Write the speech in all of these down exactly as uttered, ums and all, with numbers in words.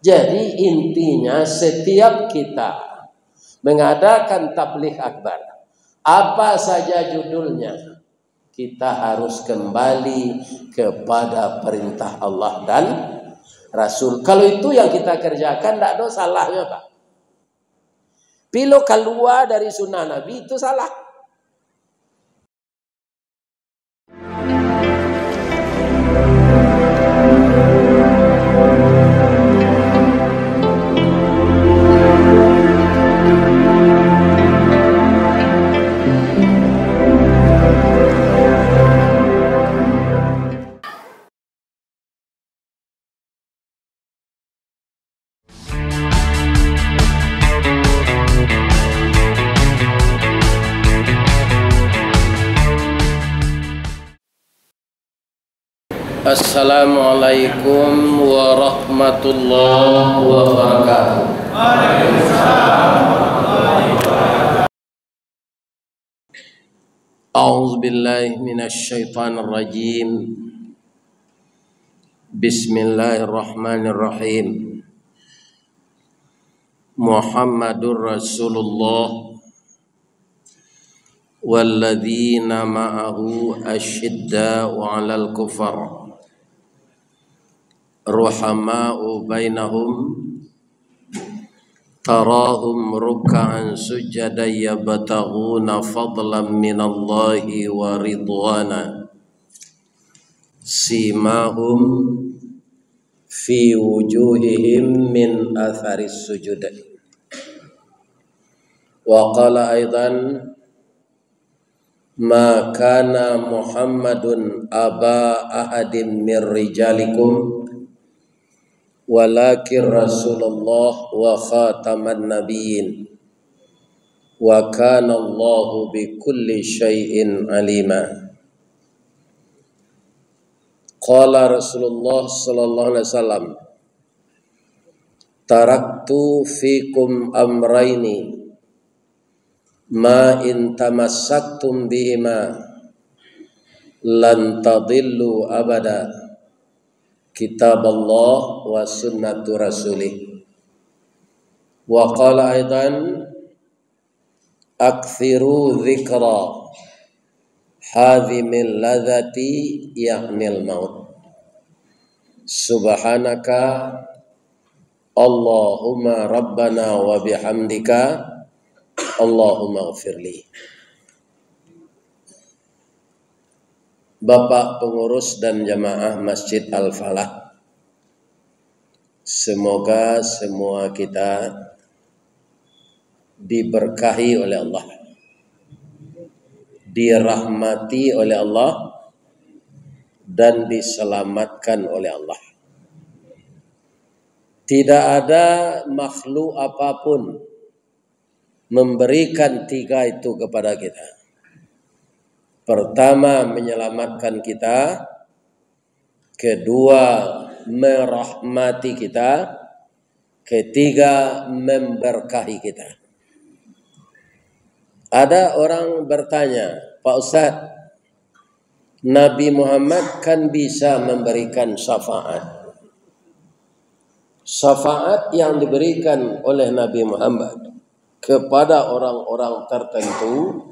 Jadi, intinya, setiap kita mengadakan tabligh akbar, apa saja judulnya, kita harus kembali kepada perintah Allah dan Rasul. Kalau itu yang kita kerjakan, ndak ada salahnyo, Pak. Pilo kalua dari sunnah Nabi, itu salah. Assalamualaikum warahmatullahi wabarakatuh. A'udzubillahi minasyaitonirrajim. Bismillahirrahmanirrahim. Muhammadur Rasulullah walladzina ma'ahu asyidda'u 'alal kufar, ruhama'u bainahum, tarahum ruk'an sujjadan yabtaghuna fadlan minallahi wa ridwana, simahum fi wujuhihim min atharis sujud. Wa qala aidan, "Ma kana Muhammadun aba ahadim mir rijalikum, walakin Rasulullah wa khataman nabiyyin, wa kana Allahu bi kulli syai'in alima." Qala Rasulullah sallallahu alaihi wasallam, "Taraktu fikum amraini, ma in tamassaktum bihima lan tadillu abada, kitaballah wa sunnatu rasulih." Wa qala aidan, "Aktsiru dzikra hadzimil ladzati, ya'nil maut. Subhanaka Allahumma rabbana wa bihamdika, Allahumma gfirli." Bapak pengurus dan jamaah Masjid Al-Falah, semoga semua kita diberkahi oleh Allah, dirahmati oleh Allah, dan diselamatkan oleh Allah. Tidak ada makhluk apapun memberikan tiga itu kepada kita. Pertama, menyelamatkan kita. Kedua, merahmati kita. Ketiga, memberkahi kita. Ada orang bertanya, "Pak Ustadz, Nabi Muhammad kan bisa memberikan syafaat. Syafaat yang diberikan oleh Nabi Muhammad kepada orang-orang tertentu,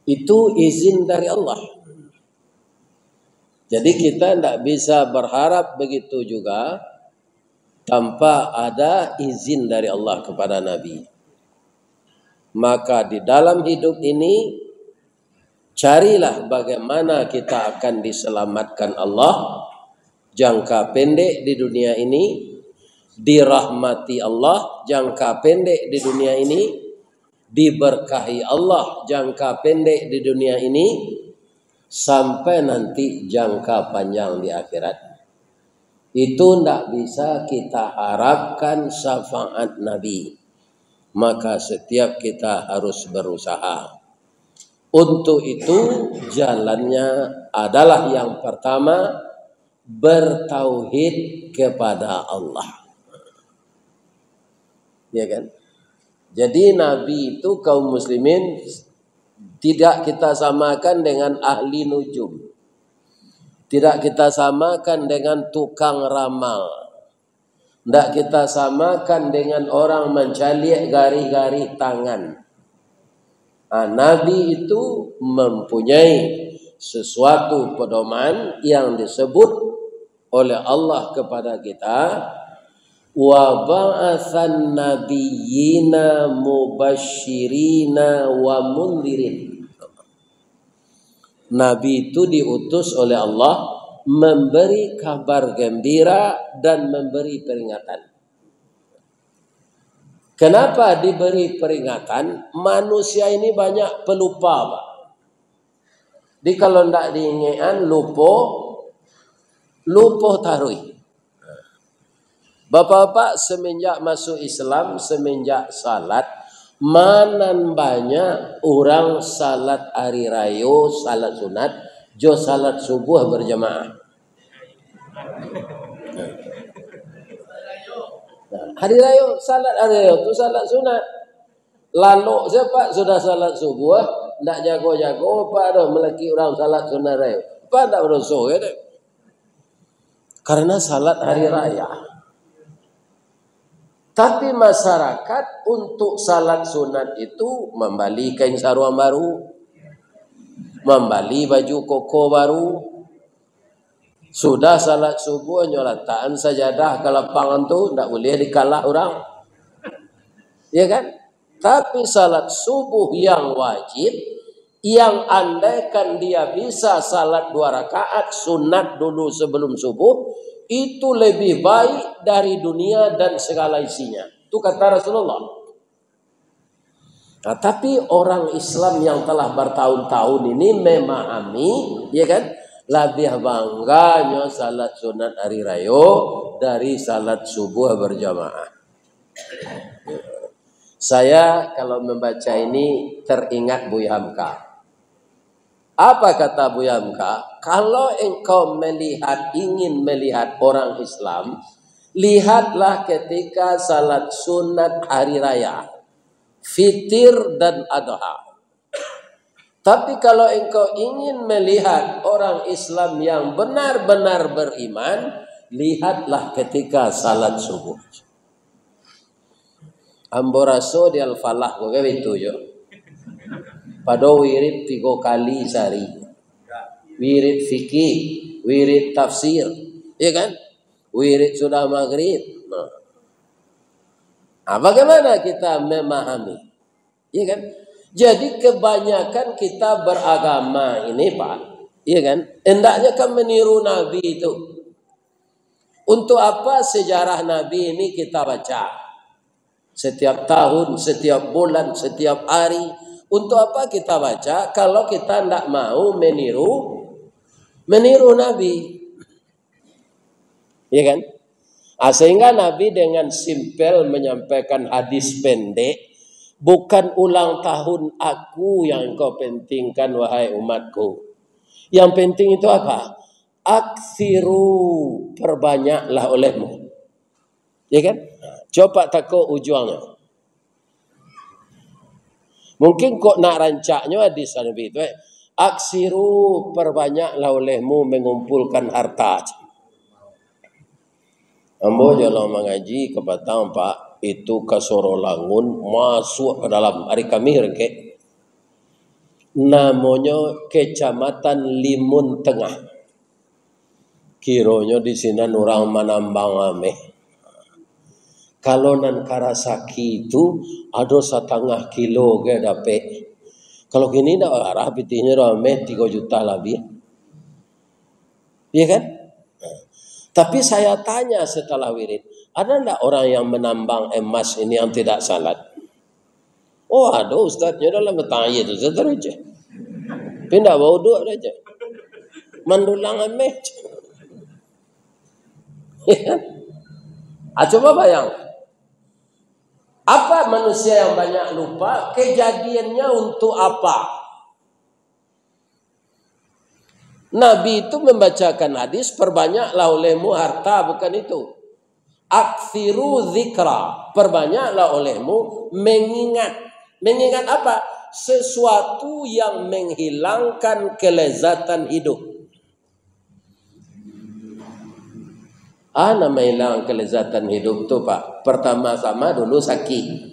itu izin dari Allah. Jadi, kita ndak bisa berharap begitu juga tanpa ada izin dari Allah kepada Nabi." Maka di dalam hidup ini, carilah bagaimana kita akan diselamatkan Allah jangka pendek di dunia ini, dirahmati Allah jangka pendek di dunia ini, diberkahi Allah jangka pendek di dunia ini, sampai nanti jangka panjang di akhirat. Itu ndak bisa kita harapkan syafaat Nabi. Maka setiap kita harus berusaha. Untuk itu, jalannya adalah yang pertama, bertauhid kepada Allah. Ya kan? Jadi, Nabi itu, kaum muslimin, tidak kita samakan dengan ahli nujum. Tidak kita samakan dengan tukang ramal. Ndak kita samakan dengan orang mancaliak garih-garih tangan. Ah, Nabi itu mempunyai sesuatu pedoman yang disebut oleh Allah kepada kita, "Wa ba'atsan nabiyyina mubasyirina wa mundzirin." Nabi itu diutus oleh Allah memberi kabar gembira dan memberi peringatan. Kenapa diberi peringatan? Manusia ini banyak pelupa, Pak. Jadi kalau ndak diingekan, lupo, lupo taruih. Bapak-bapak, semenjak masuk Islam, semenjak salat, manan banyak urang salat hari rayo, salat sunat, jo salat subuh berjamaah. Nah, hari rayo, salat hari rayo tu salat sunat. Lalok sajo, Pak, sudah salat subuh, ndak jago-jago, Pak, doh, malakik urang salat sunat rayo. Pak, ndak badoso, kan? Karena salat hari raya. Tapi masyarakat untuk salat sunat itu mambali kain saruang baru, mambali baju koko baru. Sudah salat subuh, nyo latakan sajadah ka lapangan tu, ndak buliah dikalah urang. Ya kan? Tapi salat subuh yang wajib, yang andaikan dia bisa salat dua rakaat sunat dulu sebelum subuh, itu lebih baik dari dunia dan segala isinya. Itu kata Rasulullah. Nah, tapi orang Islam yang telah bertahun-tahun ini memahami, ya kan, labiah bangganyo salat sunat hari rayo dari salat subuh berjamaah. Saya kalau membaca ini teringat Buya Hamka. Apa kata Buya Hamka? Kalau engkau melihat, ingin melihat orang Islam, lihatlah ketika salat sunat hari raya, fitir dan adha. Tapi kalau engkau ingin melihat orang Islam yang benar-benar beriman, lihatlah ketika salat subuh. Ambo raso di Al-Falah ko kan itu jo. Pado wirid tigo kali sehari. Wirid fikih, wirid tafsir, ya kan? Wirid sudah maghrib. Nah. Ah, bagaimana kita memahami? Ya kan? Jadi kebanyakan kita beragama ini, Pak, ya kan? Hendaknya kan meniru Nabi itu. Untuk apa sejarah Nabi ini kita baca? Setiap tahun, setiap bulan, setiap hari. Untuk apa kita baca kalau kita ndak mau meniru, meniru Nabi? Ya kan? Ah, sehingga Nabi dengan simpel menyampaikan hadis pendek, "Bukan ulang tahun aku yang engkau pentingkan, wahai umatku. Yang penting itu apa? Aksiru, perbanyaklah olehmu." Ya kan? Nah, coba tako ujuangnyo. Mungkin kok nak rancaknyo hadis Nabi tu, eh. "Aksiru, perbanyaklah olehmu mengumpulkan harta." Ambo jalan mangaji ka patang, Pak, itu ka Sorolangun, masuak ka dalam, ari Kamih rengkek. Namonyo Kecamatan Limun Tengah. Kironyo di sinan urang manambang ameh. Kalau nan karasaki tu, ado satangah kilo ge dapek. Kalau kini ndak arah pitihnyo doh, ameh tigo juta labiah. Iya kan? Tapi saya tanya setelah wirid, ada ndak orang yang menambang emas ini yang tidak salat? "Oh, ado ustaznyo dalam batang aia tu, sateruih je. Tapi ndak bauduak dah je. Mandulang ameh je." Ah, coba bayangkan. Apa manusia yang banyak lupa? Kejadiannya untuk apa? Nabi itu membacakan hadis, "Perbanyaklah olehmu harta," bukan itu. "Aksiru zikra," perbanyaklah olehmu mengingat. Mengingat apa? Sesuatu yang menghilangkan kelezatan hidup. Ah, nan mailang kelezatan hidup tu, Pak, pertama-tama dulu sakik.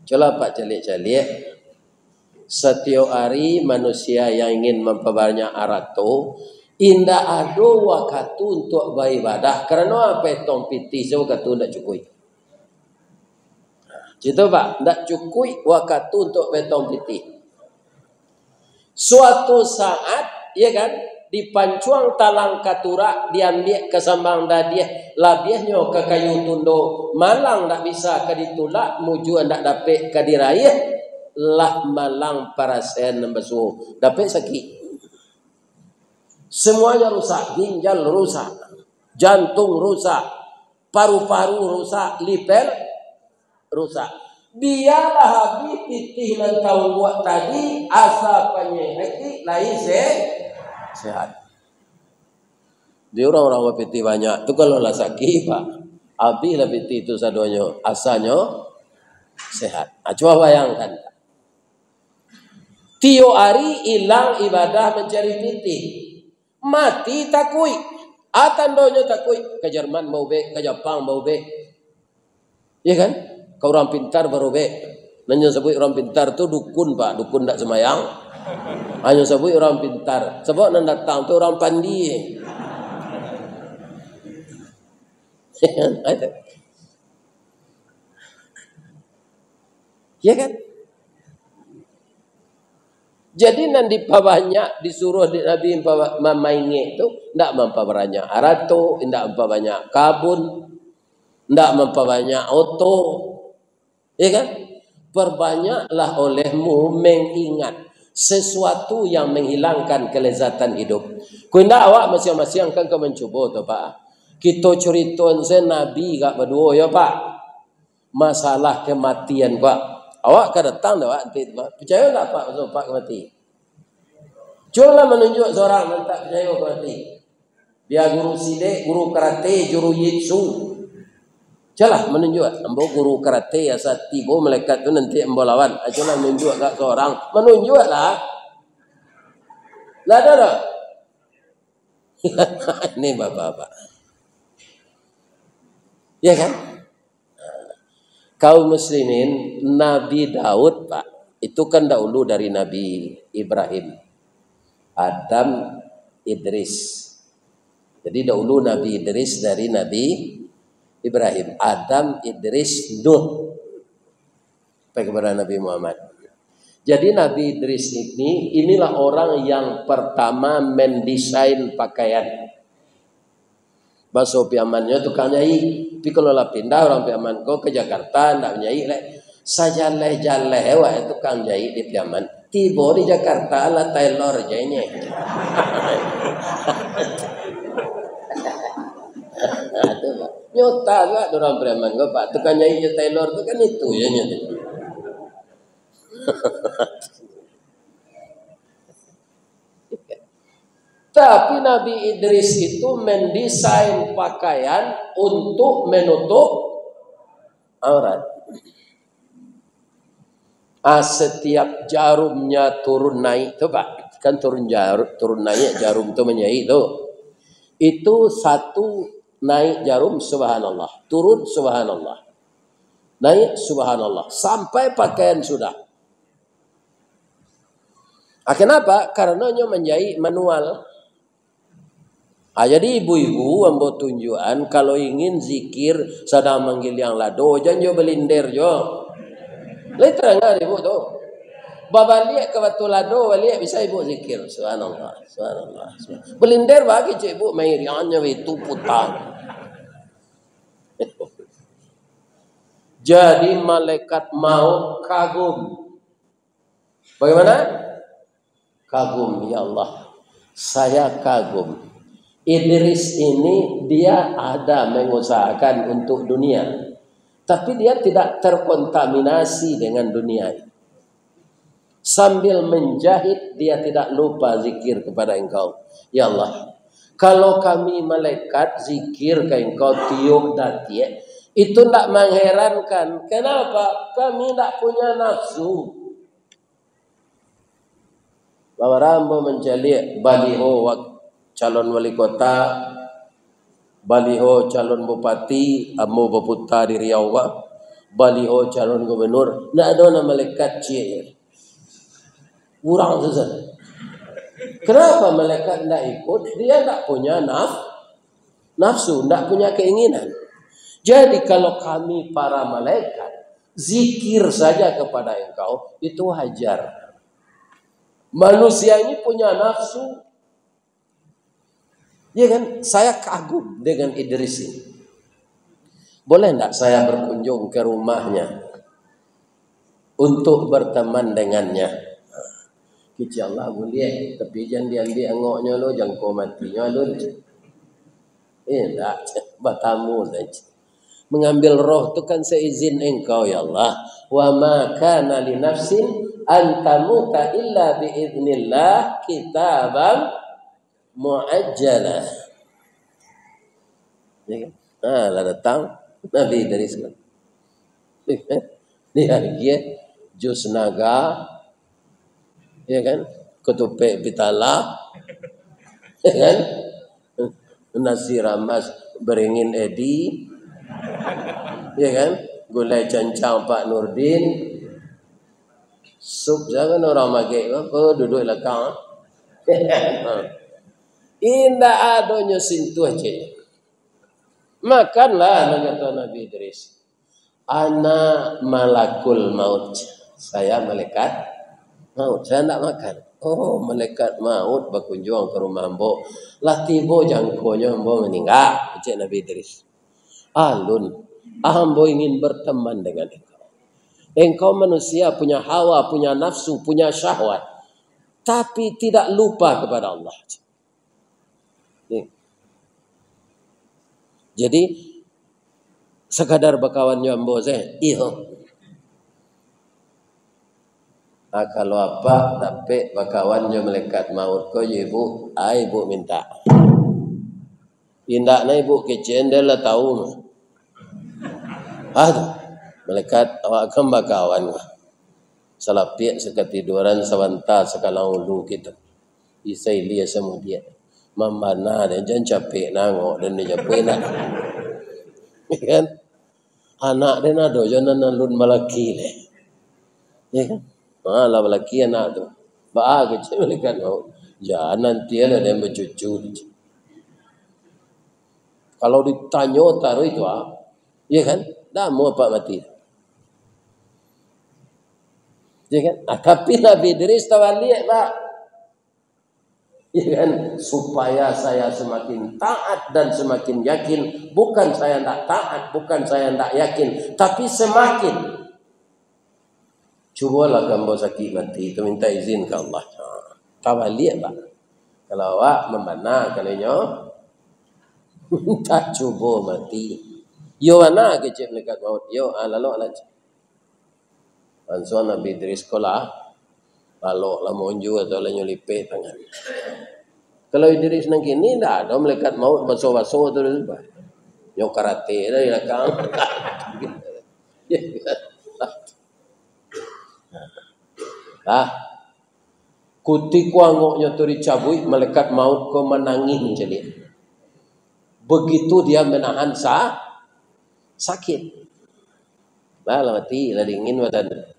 Cubolah Apak caliak-caliak, satiok ari manusia yang ingin mampabanyak arato, indak ado wakatu untuak baibadah, karano apo, petong pitih sajo wakatu indak cukuik. Cito, Pak, indak cukuik wakatu untuak petong pitih. Suatu saat, ya kan, dipancuang talang ka turak, diambiak ka sambang dadiah, labiahnyo ka kayu tundo, malang ndak bisa ka ditulak, mujua ndak dapek ka diraih, lah malang parasen nan basuo, dapek sakik. Semuanya rusak, ginjal rusak, jantung rusak, paru-paru rusak, lipel rusak. Bialah abih pitih nan taungguak tadi, asa panyakik lai se-, sehat. Di urang-urang bapitih banyak tu, kalau lah sakik, Pak, abihlah pitih tu sadonyo, asanyo sehat. Ah, cubo bayangkan. Tiok ari ilang ibadah mancari pitih. Mati takuik. Ah, tandonyo takuik. Ka Jerman baubek, ka Japang baubek. Ya kan? Ka urang pintar barubek. Nan nyo sabuik urang pintar tu dukun, Pak. Dukun ndak sumbayang. Hanyo sabuik urang pintar. Sabab nan datang tu urang pandi. Ya kan? Jadi, nan dipabanyak, disuruah di Nabi mpa-, ma-, maingek tu, ndak mampabanyak arato, ndak mampabanyak kabun, ndak mampabanyak oto, ya kan? Perbanyaklah olehmu mengingat sesuatu yang menghilangkan kelezatan hidup. Kok indak, awak masiang-masiang kan ka mancubo tu, Pak. Kito curitoan se Nabi gak baduo, yo, Pak. Masalah kematian, Pak. Awak ka datang dah, Pak, nanti, Pak. Picayo ndak, Pak, maso Pak ka mati? Cubolah manunjuak surang nan tak picayo ka mati. Bia guru silek, guru karate, juru jitsu. Cubolah manunjuak. Ambo guru karate, asa tibo malaikat tu nanti ambo lawan. Ah, cubolah manunjuak gak surang. Manunjuaklah. Lah ado dah? Ini bapak-bapak. Ya kan? Kaum muslimin, Nabi Daud, Pak, itu kan dahulu dari Nabi Ibrahim. Adam, Idris. Jadi, dahulu Nabi Idris dari Nabi Ibrahim. Adam, Idris, Nuh. Sampai kepada Nabi Muhammad. Jadi, Nabi Idris ini, inilah orang yang pertama mendesain pakaian. Baso Piamannyo tukang jahik. Tapi kalau lah pindah urang Piaman ko ka Jakarta, ndak manjahik lai. Sajaleh-jaleh awak tukang jahik di Piaman. Tibo di Jakarta lah tailor je inyo. Tu, Pak. Nyota juga urang Piaman ko, Pak. Tukang jahik jo tailor tu kan itu je nyo tu. Tapi Nabi Idris itu mendesain pakaian untuk menutup aurat. Ah, setiap jarumnya turun naik tu, Pak. Kan turun jarum, turun naik jarum tu manjahik tu. Itu satu naik jarum, subhanallah. Turun, subhanallah. Naik, subhanallah. Sampai pakaian sudah. Ah, kenapa? Karena nyo manjahik manual. Ah, jadi ibu-ibu, ambo tunjuakan, kalau ingin zikir sadang manggiliang lado, jan jo balinder jo. Lai tadanga dek ibu tu. Babaliak ka batu lado, baliak bisa ibu zikir. Subhanallah, subhanallah, subhanallah. Balinder bagi cek ibu, mairiannya itu putang. Jadi malaikat maut kagum. Bagaimana? Kagum, "Ya Allah, saya kagum. Idris ini dia ada mengusahakan untuk dunia, tapi dia tidak terkontaminasi dengan dunia. Sambil menjahit, dia tidak lupa zikir kepada Engkau. Ya Allah, kalau kami malaikat zikir ka Engkau tiok datiak, itu ndak mengherankan. Kenapa? Kami ndak punya nafsu." Babarapo mancaliak baliho wak-, calon wali kota, baliho calon bupati, ambo baputa di Riau, Pak, baliho calon gubernur, ndak ado nan malaikat ciek. Urang tu sajo. Kenapa malaikat ndak ikut? Dia ndak punya naf-, nafsu, ndak punya keinginan. Jadi, kalau kami para malaikat zikir saja kepada Engkau, itu wajar. Manusia ini punya nafsu. Ya kan? Saya kagum dengan Idris ini. Boleh ndak saya berkunjung ke rumahnya untuk berteman dengannya? Kecek Allah buliah, tapi jan diambiak angoknyo lo, jangko matinyo alun. Indak, batamu saja. Mengambil roh tu kan seizin Engkau, ya Allah. "Wa ma kana li nafsin an tamuta illa bi idznillah kitaban muajjalah." Ya kan? Nah, lah datang Nabi Idris. Dia, dia jus naga, ya kan? Ketupat pitala, ya kan? Nasi ramas beringin edi, ya kan? Gulai cancang Pak Nurdin, sup jangan orang magek ko, ko duduk lakang. Indak adonyo sintuah ciek. Makanlah, nan kato Nabi Idris. "Ana malakul maut." Saya malaikat maut. Saya ndak makan. "Oh, malaikat maut bakunjuang ka rumah ambo. Lah tibo jangkonyo ambo maningga," kecek Nabi Idris. "Alun, ambo ingin berteman dengan engkau. Engkau manusia punya hawa, punya nafsu, punya syahwat, tapi tidak lupa kepada Allah." Ni. Jadi, sakadar bakawan jo ambo sajo. Iyo. Ah, kalau apak dapek bakawan jo malaikat maut ko, yo ibu, ai ibu mintak. Indak nah ibu kecek, ndak lah tahu. Ah, tu. Malaikat, awak kan bakawan. Salapiak sakatiduran, sabanta sakalang ulu kitu. Isai lia samudiak. Mambana deh, jan capek nangok dan dijapuik nak. Ya kan? Anak den ado jo nan alun malaki leh. Ya kan? Ha, lah malaki anak tu. Baa kecek malaikat maut. Jan nanti lah den bacucu. Kalau ditanyo taruih tu, ah, ya kan? Dah mau apak mati. Ya kan? Ah, tapi Nabi Idris tabaliak, Pak. Ya kan? Supaya saya semakin taat dan semakin yakin. Bukan saya ndak taat, bukan saya ndak yakin, tapi semakin. Cubolah ambo sakik mati tu, minta izin ka Allah. Ha, tabaliak, Pak. Kalau awak mambana, kalau inyo minta cubo mati. Yo bana kecek malaikat maut. Yo, ah, lalok lah. Langsuang Nabi Idris ko lah, lalok lah monju atau lah nyo lipek tangan. Kalau Idris nan kini, ndak ado malaikat maut baso-baso tu, nyo karate dah di balakang. Ah, kutiko angoknyo tu dicabuik, malaikat maut ko manangih caliak. Begitu dia menahan sa-, sakit. Lah, lah mati, lah dingin badan.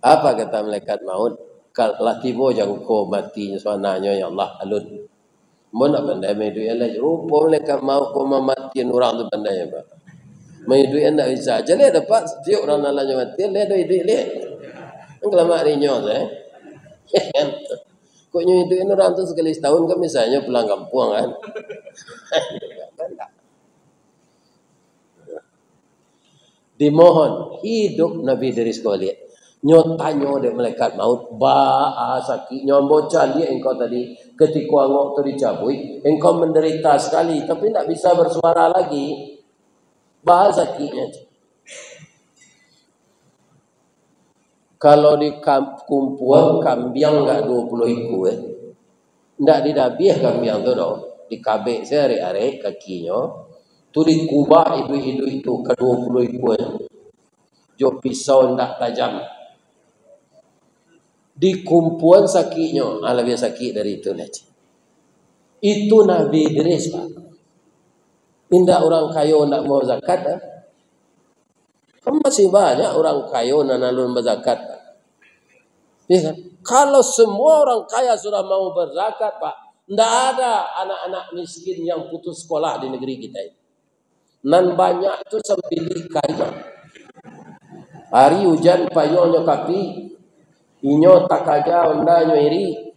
Apa kata malaikat maut? Ka-, lah tibo jangko mati sabananyo, ya Allah, alun. Ambo ndak pandai maiduikan lai. Rupo malaikat maut ko mamatian urang tu pandai, Pak. Maiduikan ndak bisa. Jaleh dah, Pak, satiok urang nan lah nyo mati, leh dah iduik leh. Kan kalamak rinyo tu, eh. Kok nyo iduikan urang tu sakali satahun kan, misalnyo pulang kampuang kan. Kan ndak. Dimohon, hiduik Nabi Idris ko baliak. Nyo tanyo dek malaikat maut, "Baa sakiknyo ambo caliak engkau tadi, katiko angok tu dicabuik, engkau mandarita sakali, tapi ndak bisa basuara lagi. Baa sakiknyo?" Kalau di kam-, kumpuan kambiang agak duo puluah ikua, eh. Ndak didabiah kambiang tu doh. Dikabek se arek-arek kakinyo, tu dikubak iduik-iduik tu kaduo puluah ikua, eh. Jo pisau ndak tajam. Dikumpuan sakiknyo, ah, labiah sakik dari itu lah, cik. Itu Nabi Idris, Pak. Indak urang kayo ndak mau zakat, kan? Kan masih banyak urang kayo nan alun bazakat, kan? Ya kan? Kalau semua orang kaya sudah mau berzakat, Pak, ndak ada anak-anak miskin yang putus sekolah di negeri kita ini. Nan banyak tu sambilik kayo. Ari ujan payuangnyo kapi, inyo takaja ondanyo iri,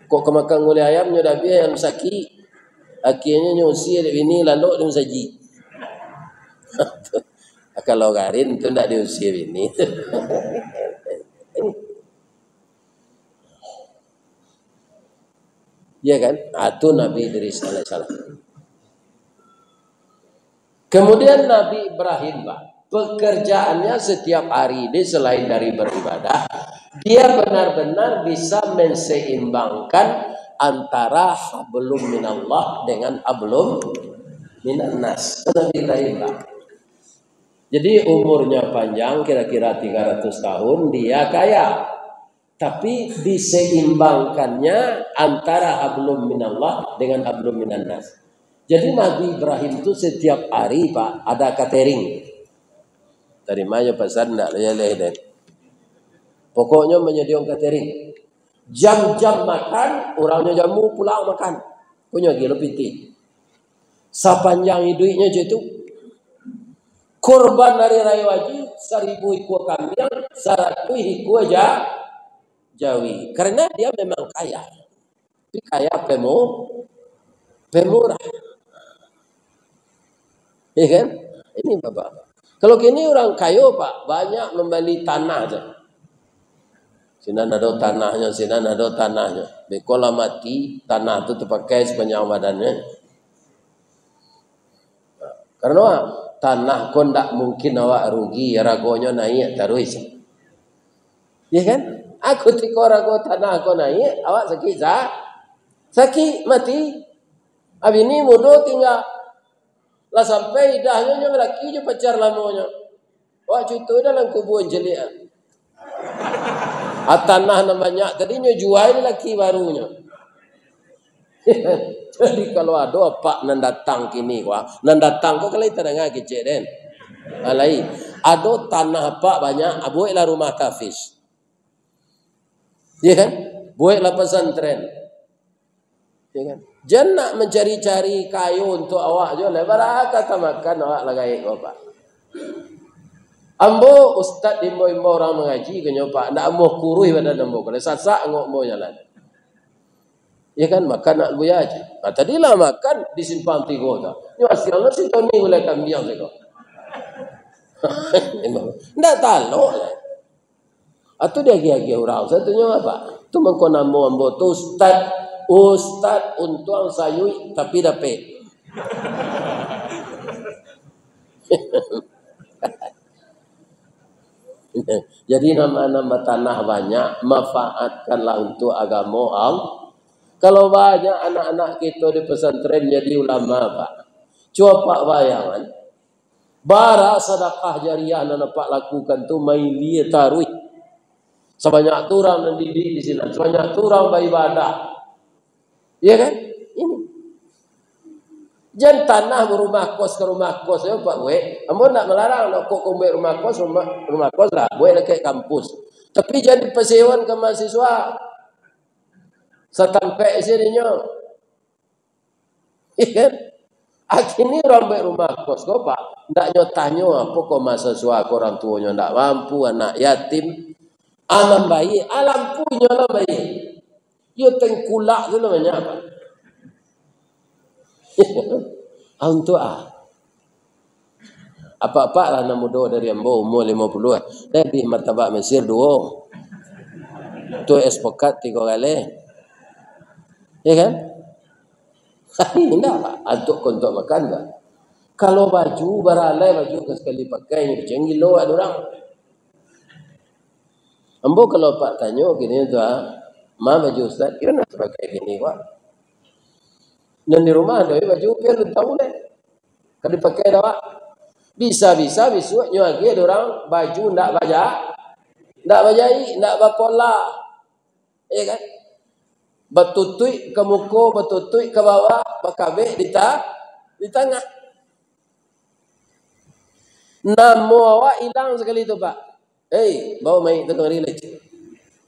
kok ka makan gulai ayam nyo dah abih ayam sakik, akhianyo nyo usia dek bini lalok di masajik. Kalau garin tu ndak diusia bini. Ya kan? Ah, tu Nabi Idris alaihissalam. Kemudian Nabi Ibrahim, Pak, pekerjaannya setiap hari ini selain dari beribadah, dia benar-benar bisa menseimbangkan antara hablum minallah dengan hablum minannas. Itu Nabi Ibrahim, Pak. Jadi umurnya panjang, kira-kira tiga ratus tahun, dia kaya. Tapi diseimbangkannya antara hablum minallah dengan hablum minannas. Jadi Nabi Ibrahim tu setiap hari, Pak, ada catering. Tadi mayo pesan ndak leleh deh. Pokoknya menyediakan catering. Jam-jam makan, orangnya jamu pulang makan. Punyo gilo pitih. Sapanjang iduiknyo cak itu. Kurban hari raya haji, saribu ikua kambiang, saratuih ikua ja-, jawi. Karena dia memang kaya. Tapi kaya pemu-, pemurah. Ya kan? Ini Bapak. Kalau kini orang kayo, Pak, banyak membali tanah tu. Sinan ado tanahnyo, sinan ado tanahnyo. Beko lah mati, tanah tu tapakai sapanjang badannyo. Karano tanah ko ndak mungkin awak rugi, ragonyo naiak taruih. Ya kan? Aku tiko rago tanah ko naiak, awak sakik sa-, sakik mati. Abini mudo tingga. Lah sampai idahnyo jo laki jo pacar lamonyo. Awak cuito dalam kubua caliak. Ah, tanah nan banyak tadi nyo jual laki barunyo. Jadi kalau ado apak nan datang kini ko, ah, nan datang ko kan lai tadanga kecek den. Ah, lai. Ado tanah apak banyak, ah, bueklah rumah tahfiz. Ya kan? Bueklah pesantren. Ya kan? Jan nak mancari-cari kayo untuak awak juo lah, bara ka tamakan awak lah gaek ko, Pak. Ambo ustad diimbau-imbau urang mangaji, kanyo, Pak, ndak amuah kuruih badan ambo, kalau sasak angok ambo jalan. Ya kan, makan nak buya aja. Nah, tadi lah makan di Simpang Tigo tu. Nyo asiang lah si Tony gulai kambiang siko. Ndak talok lah. Atau diagiah-agiah urang, satunyo apa? Tu mangko namo ambo tu ustad, ustad untuang sayuik tapi dapek. Jadi, nama-nama tanah banyak, manfaatkanlah untuk agamo Allah. Kalau banyak anak-anak kito di pesantren jadi ulama, Pak. Cubo Pak bayangkan, bara sadakah jariah nan Apak lakukan tu, mailia taruih. Sabanyak tu urang nan didik di sinan, sabanyak tu urang baibadah. Iya kan? Ini. Jan tanah barumah kos ka rumah kos, yo, Pak, buek. Ambo ndak malarang, nak kok kau buek rumah kos, rumah, rumah kos lah, buek dakek kampus. Tapi jan dipasewakan ka mahasiswa. Satampek isi dinyo. Iya kan? Akhirnyo urang buek rumah kos ko, Pak, ndak nyo tanyo, apo ko mahasiswa ko urang tuonyo ndak mampu, anak yatim. Aman baiak, alam punyo alam baiak. Iyo tengkulak tu namonyo, Pak. Ah, untuak ah. Apak-apak lah nan mudo dari ambo, umur limo puluah ah. Dah di martabak Mesir duo. Tu es pokat tigo kali. Ya kan? Indak, Pak. Antuk kontok makan, Pak. Kalau baju, baralai baju ka sakali pakai, nyo kecek gilo ado urang. Ambo kalau Apak tanyo kini tu, ah, "Ma baju Ustaz?" "Iyo nak dipakai kini, Pak." Nan di rumah ado baju, pian alun tahu deh. Ka dipakai dek awak. Bisa-bisa bisuak nyo agiah dek urang baju ndak baja-, ndak bajaik, ndak bapola. Iya kan? Batutuik ka muko, batutuik ka bawah, bakabek di ta-, di tangah. Namo awak ilang sakali tu, Pak. "Hei, bao mayik tu kamari lai."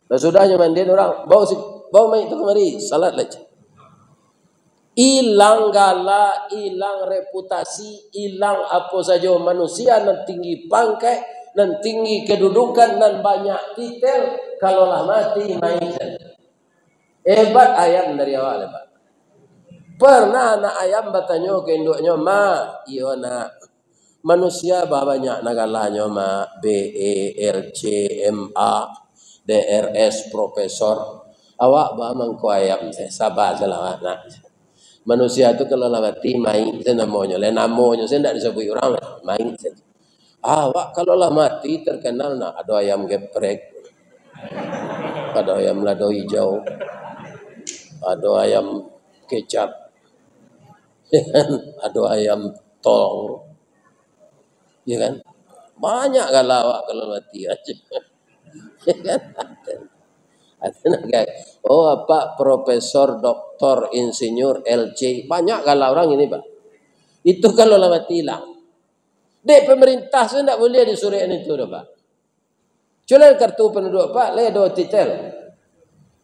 Lah sudah nyo mandian urang, "Bao si-, bao mayik tu kamari, salat lai." Ilang gala, ilang reputasi, ilang apo sajo. Manusia nan tinggi pangkek, nan tinggi kedudukan, nan banyak titel, kalau lah mati, mayik sajo. Hebat ayam dari awak lai, Pak. Pernah anak ayam batanyo ka induaknyo, "Ma," "Iyo, Nak." "Manusia babanyak nan galanyo, Mak, B E, L C, M A, D R S, profesor. Awak ba mangko ayam, saba salah awak, Nak. Manusia tu kalau lah mati, mayik se namonyo, lai namonyo se ndak disabuik urang, mayik se." Awak kalau lah mati terkenal, Nak, ado ayam geprek, ado ayam lado hijau, ado ayam kecap, ado ayam tong, ya kan? Banyak gala awak kalau mati aja. Ya kan? Ada nak, oh, apak profesor, doktor, insinyur, L C, banyak gala urang ini, Pak. Itu kalau lah mati ilang. Dek pemerintah tu ndak buliah disuruikan itu doh, Pak. Cuman kartu penduduk, Pak, lai ado titel.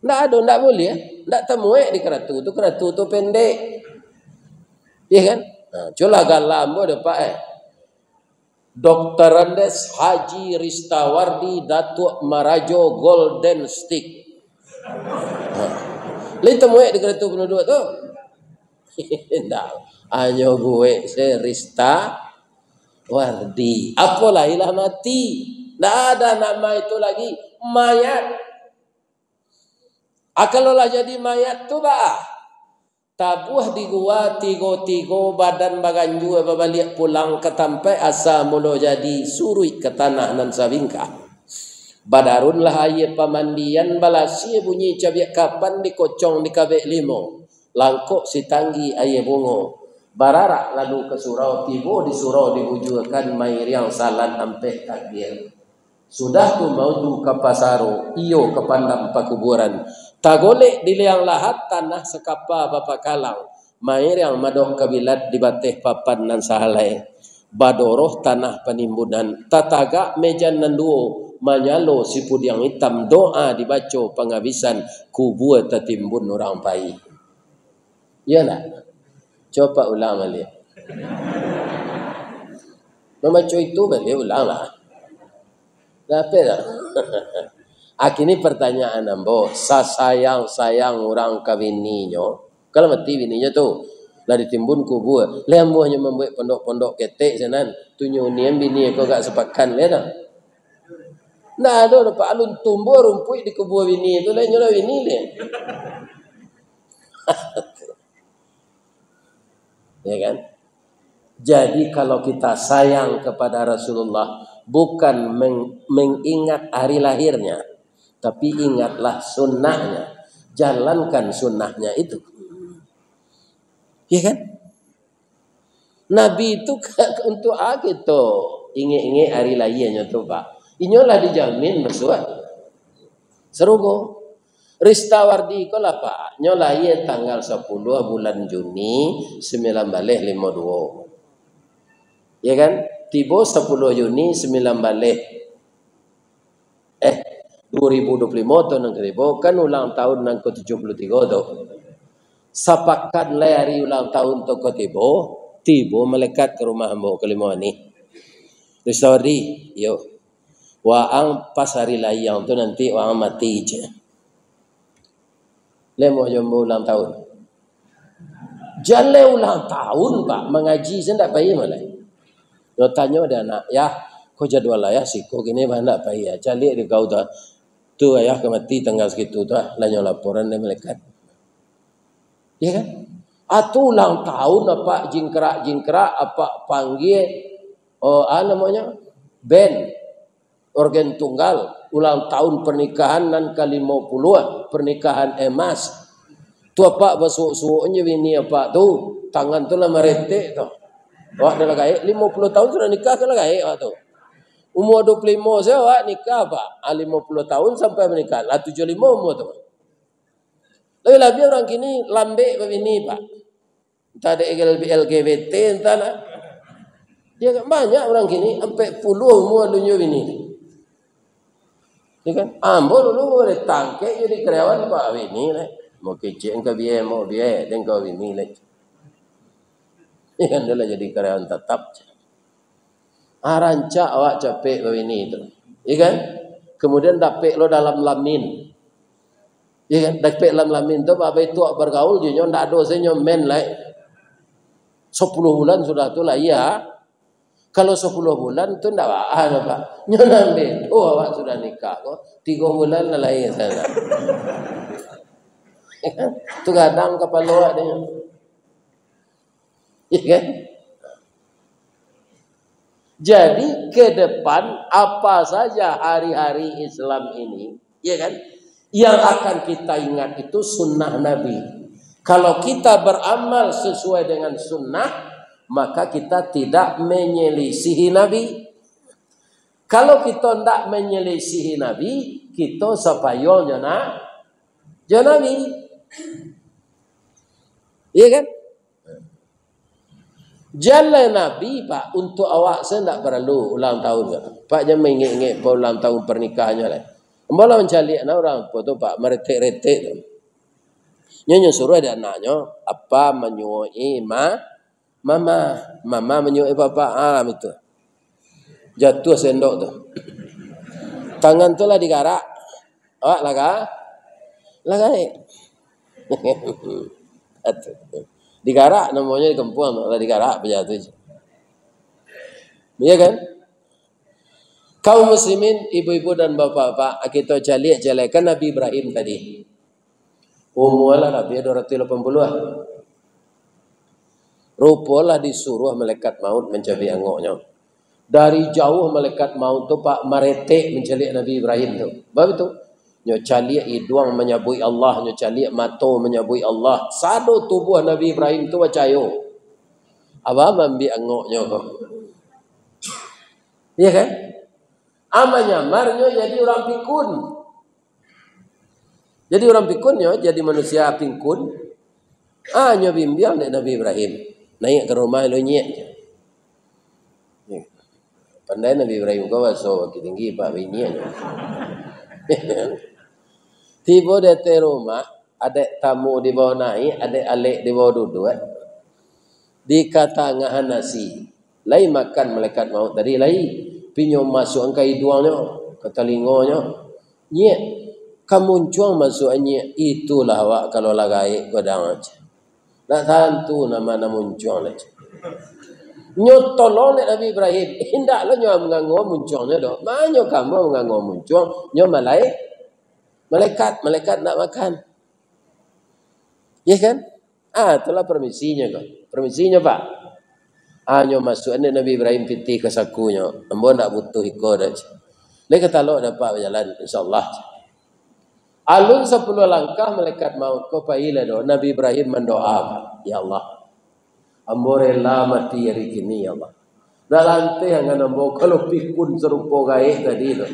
Ndak ado, ndak buliah. Ndak tamuek di kartu tu, kartu tu pendek. Iya kan? Nah, culah galam bo doh, Pak, eh. Doktor Andes Haji Ristawardi Datuk Marajo Golden Stick. Nah, lai tamuek di kartu penduduk tu. Ndak. Hanyo buek se Rista Wardi. Apo lai lah mati. Ndak ada nama itu lagi. Mayat. Ah, kalau lah jadi mayat tu, bah. Tabuah di gua tigo-tigo, badan baganjua, babaliak pulang ka tampaik asa mulo jadi, suruik ka tanah nan sabingkah. Badarunlah aia pamandian, balasia bunyi cabiak kapan, dikocong dikabek limo. Langkok sitanggi aia bungo, bararak lalu ka surau, tibo di surau dibujuakan, mairiang salat ampek takbir. Sudah tu mauju ka pasaro, iyo ka pandam pakuburan. Tagolek di liang lahat, tanah sakapa bapakalang, mairiang madok kabilat di bateh papan nan sahalai. Badoroh tanah panimbunan, tatagak mejan nan duo, manyalo sipudiang itam, doa dibaco pangabisan, kubua tatimbun urang pai. Iyo ndak? Coba ulang baliak. Mambaco itu baliak ulanglah. Lah, apo dah? Ah, kini pertanyaan ambo, sasayang-sayang urang ka bininyo, kalau mati bininyo tu, lah ditimbun kubua, lah ambo hanyo mambuek pondok-pondok ketek sanan, tunyo unian bini ko agak sapakan lai dah. Ndak ado doh, Pak, alun tumbuah rumpuik di kubua bini tu, lah inyo lah bini lai. Ya kan? Jadi, kalau kita sayang kepada Rasulullah, bukan meng-, mengingat hari lahirnya, tapi ingatlah sunnahnya. Jalankan sunnahnya itu. Ya kan? Nabi itu ka-, untuk a kito ingek-ingek hari lahirnyo tu, Pak? Inyo lah dijamin masuak sarugo. Ristawardi ko lah, Pak, nyo lahia tanggal sapuluah bulan Juni sambilan baleh limo duo. Ya kan? Tibo sapuluah Juni sambilan baleh, eh, duo ribu duo puluah limo atau nan ka tibo, kan ulang tahun nan ka tujuah puluah tigo tu. Sapakan lai ari ulang tahun tu ka tibo, tibo malaikat ka rumah ambo ka Limau Manih. Ristawardi, yo. Waang pas ari lahiang tu nanti waang mati, cek. Lai amuah jo ambo ulang tahun. Jan lai ulang tahun, Pak, mangaji se ndak pai maleh. Nyo tanyo dek anak, "Yah, ko jadwal ayah siko kini, bah, ndak pai, yah. Caliak di kau tu, ah. Tu ayah ka mati tanggal sakitu tu, ah, lah nyo laporan dek malaikat." Ya kan? Ah, tu ulang tahun apak jingkrak-jingkrak, apak panggia, oh, ah, namonyo, band. Orgen tunggal, ulang tahun pernikahan nan ka limo puluah, pernikahan emas. Tu apak basuok-suok nyo bini apak tu, tangan tu lah maretek tu. Awak dah lah gaek, limo puluah tahun sudah nikah, kan lah gaek awak tu. Umua duo puluah limo sajo awak nikah, Pak. Ah, limo puluah tahun sampai manikah, lah tujuah limo umua tu. Labiah-labiah urang kini lambek babini, Pak. Antah dek L G B T, antah lah. Yo kan, banyak urang kini, ampek puluah umua alun nyo bini. Yo kan? Ambo dulu ditangkek jadi karyawan, Pak, bini lah. Mau kecek engkau biaya, mau biaya, dan engkau bini lah. Yo kan, dah lah jadi karyawan tatap. Ah, rancak awak capek babini tu. Yo kan? Kemudian dapek lo dalam lamin. Yo kan? Dapek dalam lamin tu, Pak, itu awak bergaul je, nyo ndak ado se nyo men lai. Sepuluh bulan sudah tu lah, iya. Kalau sepuluh bulan tu ndak baa doh, Pak. Nyo nan bedo awak sudah nikah ko, tigo bulan lah lai sana. Tu gadang kapalo awak deh. Iya kan? Jadi, ke depan, apa saja hari-hari Islam ini, ya kan, yang akan kita ingat itu sunnah Nabi. Kalau kita beramal sesuai dengan sunnah, maka kita tidak menyelisihi Nabi. Kalau kita ndak menyelisihi Nabi, kita sapayung jo na-, jo Nabi. Iya kan? Jan lai Nabi, Pak, untuk awak se ndak paralu ulang tahun ko. Pak, jan maingek-ingek pa ulang tahun parnikahannyo lai. Ambo lah mancaliak nah urang apo tu, Pak, maretek-retek tu. Nyo, nyo suruah dek anaknyo, apa manyuoi ma-, mama, mama manyuoi papa, ah, itu. Jatuah sendok tu. Tangan tu lah digarak. Awak lah ga-, lah gaek. Digarak namonyo di kampuang tu, lah digarak bajatuah. Iya kan? Kaum muslimin, ibu-ibu dan bapak-bapak, kito caliak-caliakan Nabi Ibrahim tadi. Umua lah labiah dua ratuih lapan puluah. Rupo lah disuruah malaikat maut mancabik angoknyo. Dari jauah malaikat maut tu, Pak, maretek mancaliak Nabi Ibrahim tu. Bab itu, nyo caliak iduang manyabuik Allah, nyo caliak mato manyabuik Allah. Sado tubuah Nabi Ibrahim tu bacayo. Abah maambiak angoknyo ko. Iya kan? Ama nyamarnyo jadi urang pikun. Jadi urang pikun nyo, jadi manusia pikun. Ah, nyo bimbiang dek Nabi Ibrahim. Naiak ka rumah lo nyiak. Pandai Nabi Ibrahim ko baso Bukittinggi, Pak, biniak. Tibo di ateh rumah, adaik tamu dibawa naiak, adaik alek dibawa duduak. Dikatangahan nasi. Lai makan malaikat maut tadi, lai. Pinyo masuakan ka iduangnyo, ka talingonyo. Nyiak, ka muncuang masuak nyiak, itulah awak kalau lah gaek gadang. Ndak tantu nama nan muncuang lai. Nyo tolong dek Nabi Ibrahim, indaklah nyo mangangua muncuangnyo doh. Manyo kamu mangangua muncuang, nyo malai-, malaikat, malaikat ndak makan. Iya kan? Ah, itulah permisinyo ko. Permisinyo, Pak. Ah, nyo masuakan dek Nabi Ibrahim pitih ka sakunyo. Ambo ndak butuh iko doh. Lai ka talok dek Apak bajalan, insyaallah. Alun sapuluah langkah malaikat maut ko pai lah doh. Nabi Ibrahim mandoa, Pak. Ya Allah, ambo rela mati ari kini, ya Allah. Ndak lanteh angan ambo kalau pikun sarupo gaek tadi tu.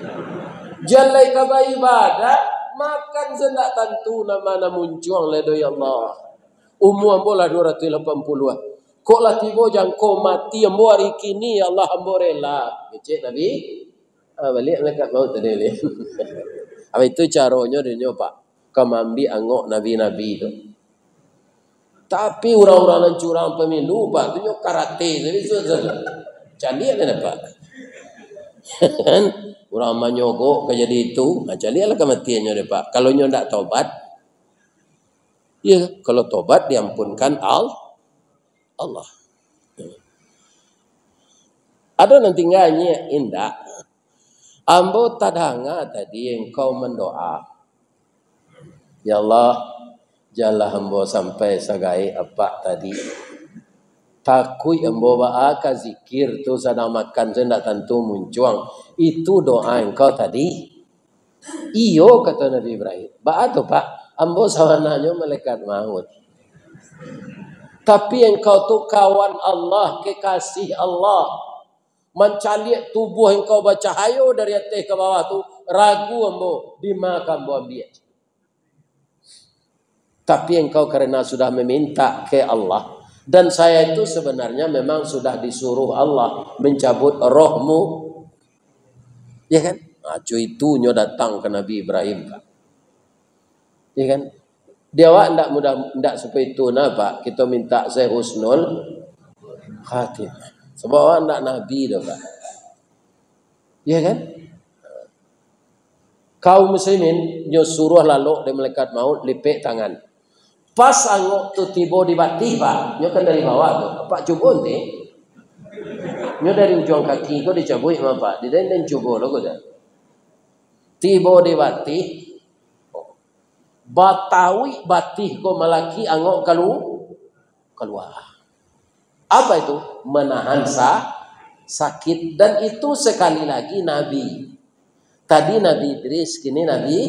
Jan lai ka baibadat, makan se ndak tantu nama nan muncuang lai doh, ya Allah. Umua ambo lah dua ratuih lapan puluah. Kok lah tibo jangko mati ambo ari kini, ya Allah, ambo rela. Kecek Nabi, ah, baliak malaikat maut tadi baliak. Apa itu caronyo dinyo, Pak? Ka maambiak angok nabi-nabi tu. Tapi urang-urang nan curang pemilu, Pak, tu nyo karate sajo, bisuak sajo. Caliak lah, Pak. Kan? Urang manyogok ka jadi itu, nah, caliaklah kamatiannyo deh, Pak. Kalau nyo ndak tobat, iya, kalau tobat diampunkan Al-, Allah. Ado nan tingga nyiak? Indak. Ambo tadanga tadi engkau mandoa, "Ya Allah, janlah ambo sampai sagaek apak tadi. Takuik ambo baa ka zikir tu, sadang makan tu indak tantu muncuang." Itu doa engkau tadi? Iyo, kato Nabi Ibrahim. Baa tu, Pak? Ambo sabananyo malaikat maut. Tapi engkau tu kawan Allah, kekasih Allah. Mancaliak tubuah engkau bacahayo dari ateh ka bawah tu, ragu ambo, dima ka ambo ambiak. Tapi engkau karena sudah meminta ke Allah, dan saya itu sebenarnya memang sudah disuruh Allah mencabut rohmu. Ya kan? Nah, cuy, itu nyo datang ke Nabi Ibrahim, Pak. Ya kan? Di awak ndak mudah, ndak seperti itu nah, Pak. Kita minta saya husnul khatimah. Sebab awak ndak nabi dah, Pak. Ya kan? Kaum muslimin, nyo suruh lalok dek malaikat maut, lipek tangan. Pas angok tu tibo di batih, Pak. Nyo kan dari bawah tu. Pak, cubo nanti. Nyo dari ujuang kaki ko dicabuik mah, Pak. Di den, den cubo lo ko dah. Tibo di batih. Batauik batih ko malaki angok kalu-, kalua. Apa itu? Menahan sa-, sakit. Dan itu sekali lagi Nabi. Tadi Nabi Idris, kini Nabi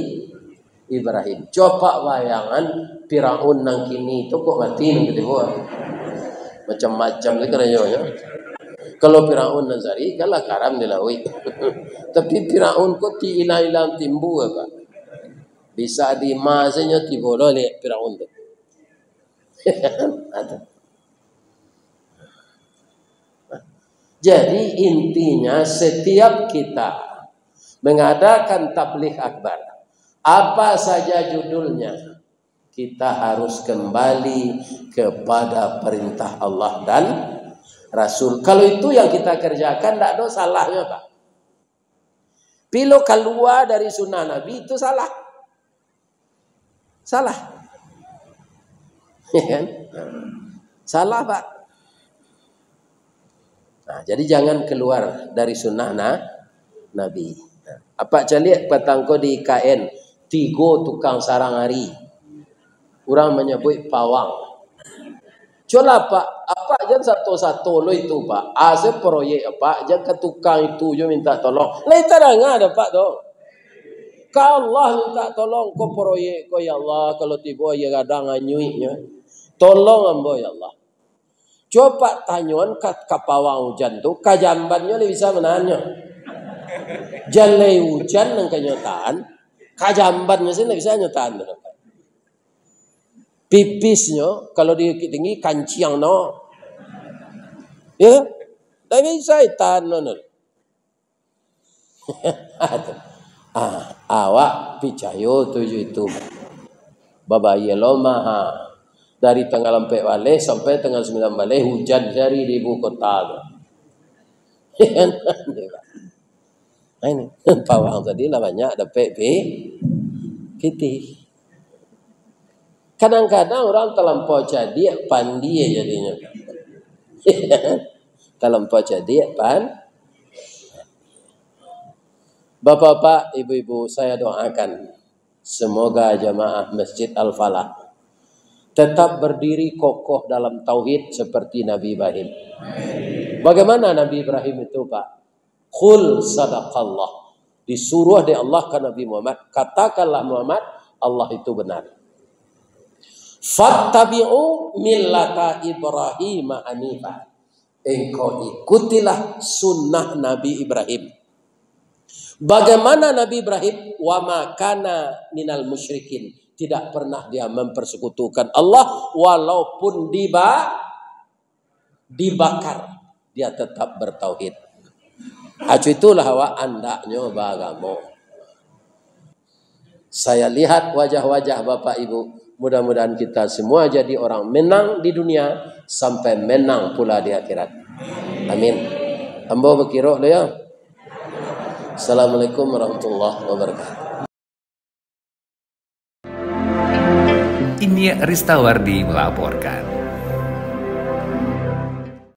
Ibrahim. Coba bayangan Firaun nan kini tu kok mati nan katigo. Macam-macam ni karajonyo. Kalau Firaun nan sari, kan lah karam di lauik. Tapi Firaun ko ti ilang-ilang timbu apa? Bisa di masanyo tibo lo lek Firaun tu. Ada. Jadi, intinya, setiap kita mengadakan tabligh akbar, apa saja judulnya, kita harus kembali kepada perintah Allah dan Rasul. Kalau itu yang kita kerjakan, ndak ada salahnyo, Pak. Bilo kalua dari sunnah Nabi, itu salah. Salah. Ya kan? Salah, Pak. Nah, jadi jangan keluar dari sunnah na-, Nabi. Nah, apak caliak patang ko di K N, tigo tukang sarang ari. Urang manyabuik pawang. Cubolah, Pak, apak jan sato-sato lo itu, Pak. Asa proyek, apak jan ka tukang itu jo minta tolong. Lai tadanga dek apak tu. Ka Allah minta tolong, ko proyek ko, ya Allah, kalau tibo aia gadang anyuiknyo. Tolong ambo, ya Allah. Cubo apak tanyoan ka, ka pawang ujan tu, ka jambannyo lai bisa manahannyo. Jan lai ujan nan ka nyo tahan, ka jambannyo se ndak bisa nyo tahan tu. Pipisnyo, kalau di Bukittinggi, kanciang no. Ya, ndak bisa tahan no. Ah, awak picayo tu jo itu. Babayia lo mah, ha. Dari tanggal ampek baleh sampai tanggal sambilan baleh hujan sari di ibu kota tu. Nah, ini, pawang tadi lah banyak dapek pi-, pitih. Kadang-kadang urang talampau cadiak, pandie jadinyo. Talampau cadiak, pan-, Bapak-bapak, ibu-ibu, saya doakan semoga jamaah Masjid Al-Falah tetap berdiri kokoh dalam tauhid seperti Nabi Ibrahim. Bagaimana Nabi Ibrahim itu, Pak? "Qul sadaqallah." Disuruh dek Allah ka Nabi Muhammad, "Katakanlah, Muhammad, Allah itu benar." "Fattabi'u millata Ibrahim hanifa." Engkau ikutilah sunnah Nabi Ibrahim. Bagaimana Nabi Ibrahim? "Wa ma kana minal musyrikin." Tidak pernah dia mempersekutukan Allah, walaupun diba-, dibakar, dia tetap bertauhid. Acu itulah awak andaknyo baagamo. Saya lihat wajah-wajah Bapak Ibu, mudah-mudahan kita semua jadi orang menang di dunia, sampai menang pula di akhirat. Amin. Ambo bakirok dulu, ya. Assalamualaikum warahmatullahi wabarakatuh. Inyiak Ristawardi melaporkan.